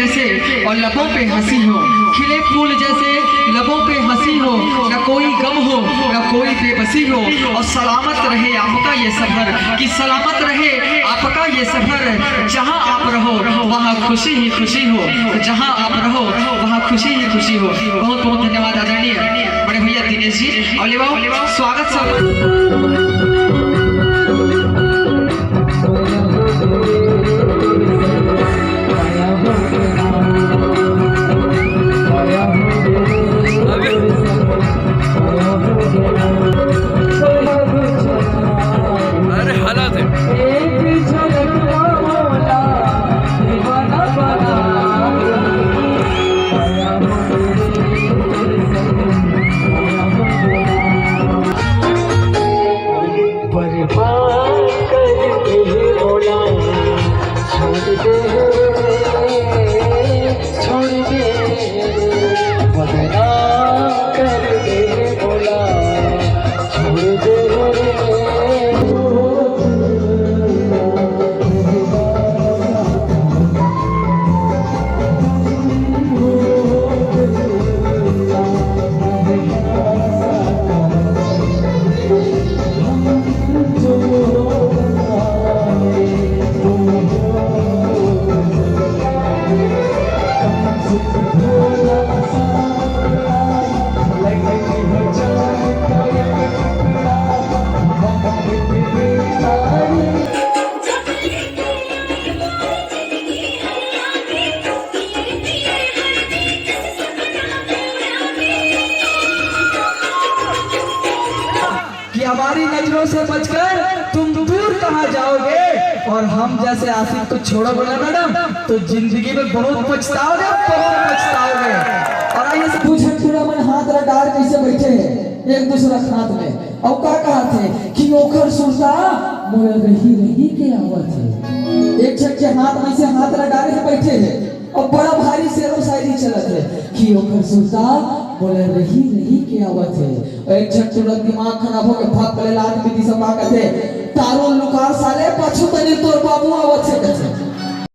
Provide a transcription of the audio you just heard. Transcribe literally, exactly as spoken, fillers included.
जैसे और लबों पे हंसी हो, खिले फूल जैसे लबों पे हंसी हो, न कोई गम हो, न कोई बेबसी हो, और सलामत रहे आपका ये सफर, कि सलामत रहे आपका ये सफर। जहां आप रहो, वहां खुशी ही खुशी हो, जहां आप रहो, वहां खुशी ही खुशी हो। बहुत बहुत धन्यवाद आदरणीय बड़े भैया दिनेश जी। और लेवाओ, स्वागत स्वागत। अरे हालात है। बर्बाद करके बोला, छोड़ दे रे, छोड़ दे रे, बदनाम करके बोला, छोड़ दे रे। कि हमारी नजरों से बचकर तुम दूर कहाँ जाओगे। और हम जैसे आशिक को छोड़ोगे ना मैडम, तो जिंदगी में बहुत पछताओगे, बहुत पछताओगे। और आइए से पूछे, पूरा मन हाथ रख डार कैसे बैठे हैं एक दूसरा के हाथ में, और का कहा थे कि ओखर सुरता मोला रही रही के आवत है। एक झन के हाथ में से हाथ रख डारे है, बैठे है, और बड़ा भारी शेरो शायरी चलत है कि ओखर सुरता मोला रही रही के आवत है। एक झन तुरंत दिमाग खराब होके भाग पले लात बीती सब का कथे, "तारो लुकार साले, पाछू तनी तोर बाबू आवत है," कथे।